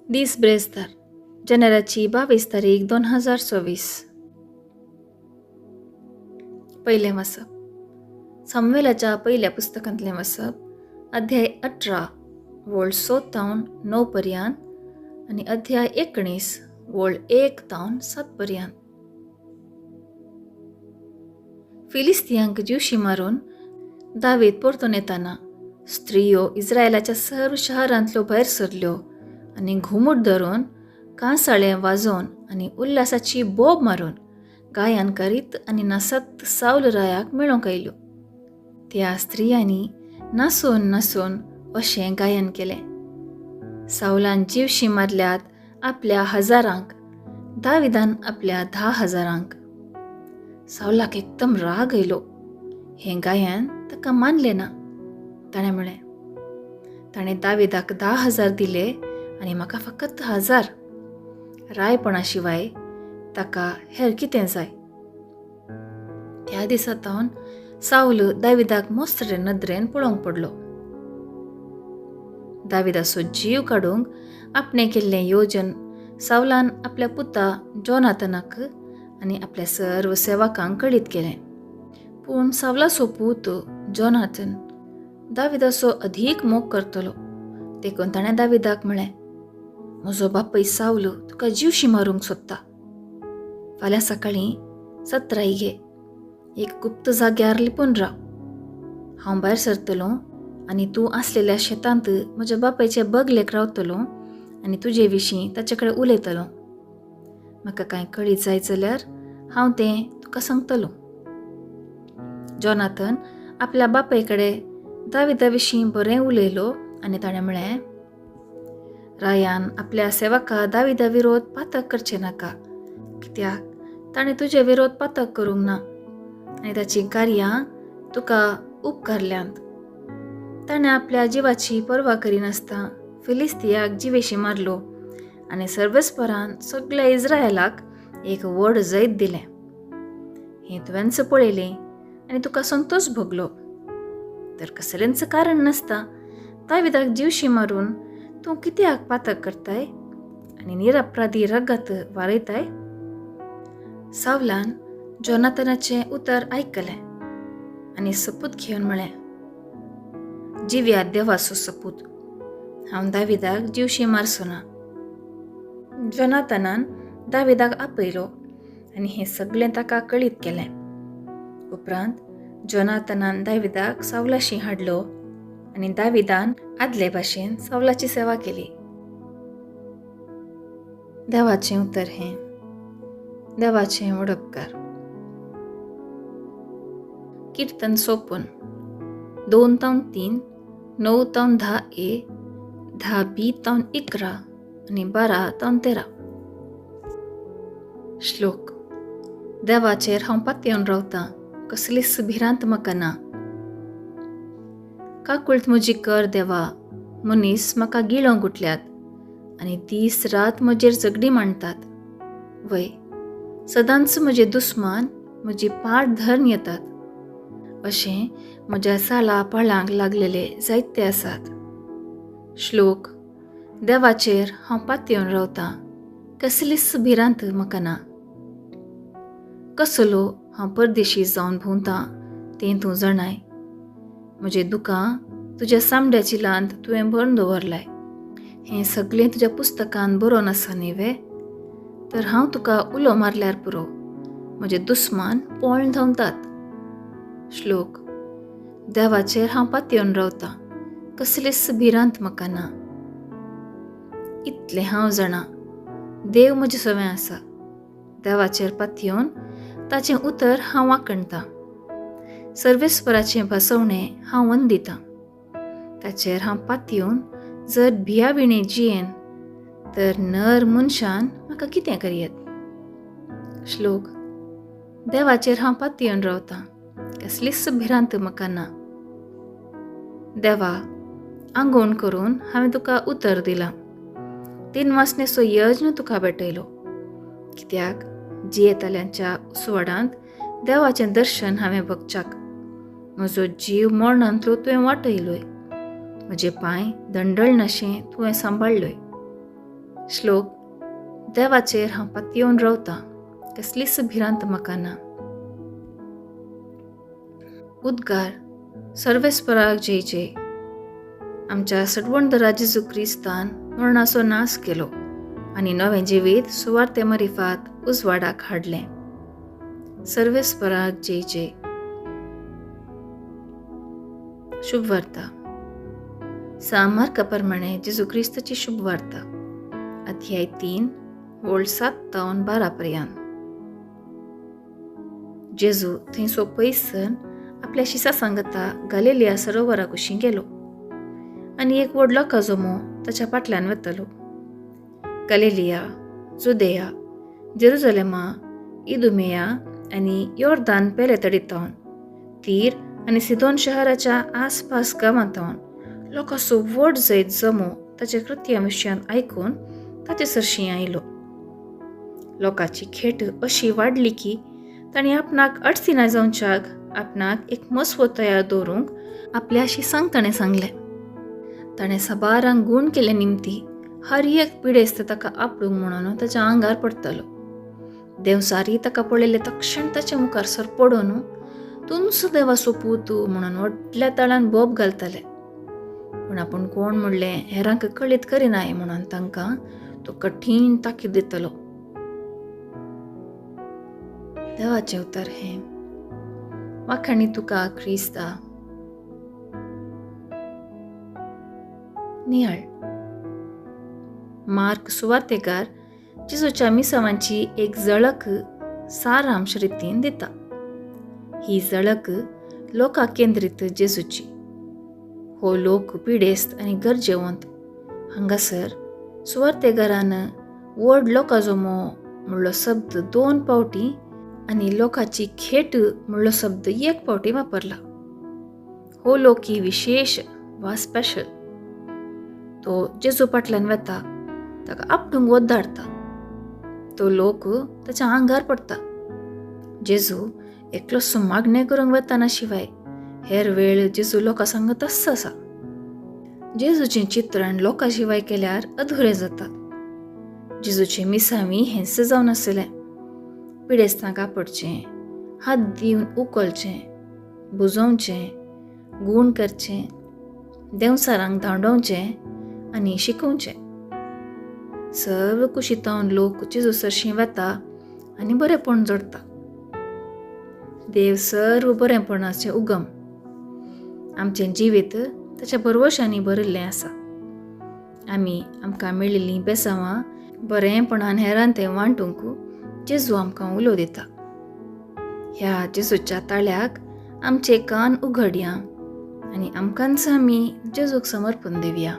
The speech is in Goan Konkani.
दीस ब्रेस्तार जानेराची 22 तारीख 2024. पयलें वाचप सामुएलाच्या पयल्या पुस्तकांतलें वाचप, अध्याय 18 वोळ 6 तावन 9 पर्यंत आनी अध्याय 19 वोळ 1 तावन 7 पर्यंत. फिलिस्तियांक जिवशी मारून दावीद परतून येताना स्त्रियो इस्रायलाच्या सर्व शहरांतल्यो भायर सरल्यो आनी घुमूट धरून, कांसाळें वाजोवन आनी उल्हासाची बोब मारून गायन करीत आनी नासत सावल रायाक मेळोवंक आयल्यो. त्या स्त्रियांनी नासून नासून अशें गायन केलें, सावलान जिवशी मारल्यात आपल्या हजारांक, दाविदान आपल्या 10,000. सावलाक एकदम राग आयलो. हें गायन ताका मानलें ना. ताणें म्हळें, ताणें दाविदाक 10,000 दिले आनी म्हाका फकत 1,000. रायपणा शिवाय ताका हेर कितें जाय? त्या दिसा तावन सावल दाविदाक मोस्त्रे नदरेन पळोवंक पडलो. दाविदाचो जीव काडूंक आपणें केल्लें योजन सावलान आपल्या पुता जोनाथनाक आनी आपल्या सर्व सेवकांक कळीत केलें. पूण सावलाचो पूत जोनाथन दाविदाचो अधीक मोग करतलो, देखून ताणें दाविदाक म्हळें, म्हजो बापूय सावल तुका जिवशी मारूंक सोदता. फाल्यां सकाळीं सत्राय घे, एक गुप्त जाग्यार लिपून राव. हांव भायर सरतलो आनी तूं आसलेल्या शेतांत म्हज्या बापायचे बगलेक रावतलो आनी तुजे विशीं ताचे कडेन उलयतलो. म्हाका कांय कळीत जाय जाल्यार हांव तें तुका सांगतलो. जोनाथन आपल्या बापाय कडेन दाविदा विशीं बरें उलयलो आनी ताणें म्हळें, रायान आपल्या सेवका दाविदा विरोध पातक करचें नाका, कित्याक ताणें तुजे विरोध पातक करूंक ना आनी ताचीं कार्यां तुका उपकारल्यांत. ताणें आपल्या जिवाची पर्वा करिनासतना फिलिस्तियाक जिवेशी मारलो आनी सर्वेस्परान सगळ्या इस्रायलाक एक व्हड जैत दिलें. हें तुवेंच पळयलें आनी तुका संतोश भोगलो. तर कसलेंच कारण नासता दाविदाक जिवशी मारून तूं कित्याक पातक करताय आनी निरपराधी रगत वारयताय? सावलान जोनाथनाचें उतर आयकलें आनी सपूत घेवन म्हळें, जिव्या देवाचो सपूत, हांव दाविदाक जिवशी मारचो ना. जोनाथनान दाविदाक आपयलो आनी हें सगळें ताका कळीत केलें. उपरांत जोनाथनान दाविदाक सावलाशी हाडलो आनी दाविदान आदले भाशेन सावलाची सेवा केली. देवाचें उतर हें. देवाचें वडपकार. कीर्तन 54, 2 तावन 3, 9 तावन 10 ए, 10 बी तावन 11 आनी 12 तावन 13. श्लोक. देवाचेर हांव पातयेवन रावतां, कसलीच भिरांत म्हाका ना. काकुळट म्हजी कर देवा, मनीस म्हाका गिळोवंक उठल्यात आनी दीस रात म्हजेर झगडीं मांडटात. वय, सदांच म्हजे दुस्मान म्हजी पाट धरून येतात. अशें म्हज्या साला पाळांक लागलेले जायते आसात. श्लोक. देवाचेर हांव पातयेवन रावतां, कसलीच भिरांत म्हाका ना. कसलो हांव परदेशी जावन भोंवतां तें तूं जाणाय. म्हजे दुकां तुज्या सामड्याची लांत तुवें भरून दवरलाय. हें सगळें तुज्या पुस्तकान बरोवन आसा न्ही वे? तर हांव तुका उलो मारल्यार पुरो, म्हजे दुस्मान पळोवन धांवतात. श्लोक. देवाचेर हांव पातयेवन रावतां, कसलीच भिरांत म्हाका ना. इतलें हांव जाणा, देव म्हजें सवें आसा. देवाचेर पातयेवन ताचें उतर हांव वाखणतां. सर्वेस्पराचें भासवणें हांव वंदितां. ताचेर हांव पातयेवन जर भियाविणें जियेन तर नर मनशान म्हाका कितें करयेत? श्लोक. देवाचेर हांव पातयेवन रावतां, कसलीच भिरांत म्हाका ना. देवा, आंगवण करून हांवें तुका उतर दिलां. 3 वासनेचो यज्ञ तुका भेटयलो. कित्याक जियेतल्यांच्या उजवाडांत देवाचें दर्शन हांवें भोगच्याक. म्हजो जीव मरणांतलो तुवें वाटयलोय, म्हजे पांय दंडळनाशें तुवें सांबाळ्ळोय. श्लोक, देवाचेर हांव पातयेवन रावतां, कसलीच भिरांत म्हाका ना. उद्गार, सर्वेस्पराक जय जय. आमच्या सटवणदरा जेजू क्रिस्तान मरणाचो नाश केलो आनी नवें जिवीत सुवार्ते मरिफात उजवाडाक हाडलें. सर्वेस्पराक जय जय. शुभवार्ता. सांत मार्का प्रमाणे जेजू क्रिस्ताची शुभवार्ता, अध्याय 3, वोळ 7 तावन 12 पर्यंत. जेजू थंयसो पयसन आपल्या शिसा सांगता गालिलिया सरोवरा कुशीं गेलो आनी एक व्हड लोकां जमो ताच्या फाटल्यान वतालो. गालिलिया, जुदेया, जेरुजलेमा, इदुमेया आनी योर्दान पेले तडीतावन, तीर आनी सिदोन शहराच्या आसपास गांवांतावन लोकांचो व्हड जैत जमो ताच्या कृत्या विशयान आयकून ताचे सरशीं आयलो. लोकांची खेट अशी वाडली की तांणी आपणाक अडचिना जावच्याक आपणाक एक मसवो तयार दवरूंक आपल्या शिसांक ताणें सांगलें. ताणें साबारांक गूण केले निमती हर एक पिडेस्त ताका आपडूंक म्हणून ताच्या आंगार पडटलो. देवसारी ताका पळयले तक्षण ताच्या मुखार सर पडून तुमचो देवाचो पूत म्हणून व्हडल्या ताळान बोब घालताले. पूण आपूण कोण म्हणलें हेरांक कळीत करिनाय म्हणून तांकां तो कठीण ताकीद दितलो. देवाचें उतर हें. वाखाणी तुका क्रिस्ता. नियाळ. मार्क सुवातेकार जेजूच्या मिसावांची एक झळक सारांश रितीन दिता. ही झळक लोका केंद्रीत जेजूची. हो लोक पिडेस्त आनी गरजेवंत. हांगासर सुवार्तेगारान व्हड लोकां जमो म्हणलो शब्द 2 फावटी आनी लोकांची खेट म्हणलो शब्द 1 फावटी वापरला. हो लोकी विशेश वा स्पेशल. तो जेजू फाटल्यान वता, ताका आपटूंक वत धाडटा. तो लोक ताच्या आंगार पडटा. जेजू एकलोसो मागणें करूंक वतना शिवाय हेर वेळ जेजू लोकां सांगत आसा. जेजूचें चित्रण लोकां शिवाय केल्यार अधुरें जाता. जेजूचें मिसावी हेंच जावन आसलें. पिडेस्तांक आपडचें, हात दिवन उखलचें, बुजोवचें, गूण करचें, देंवचारांक धांवडावचें आनी शिकोवचें. सर्व कुशीतावन लोक जेजू सरशीं वता आनी बरेपण जोडटा. देव सर्व बरेपणाचें उगम. आमचें जिवीत ताच्या भरवशांनी भरिल्लें आसा. आमी आमकां मेळिल्लीं बेसांवां बरेपणान हेरान तें वांटूंक जेजू आमकां उलो दिता. ह्या जेजूच्या ताळ्याक आमचे कान उघडया आनी आमकांच आमी जेजूक समर्पण दिवया.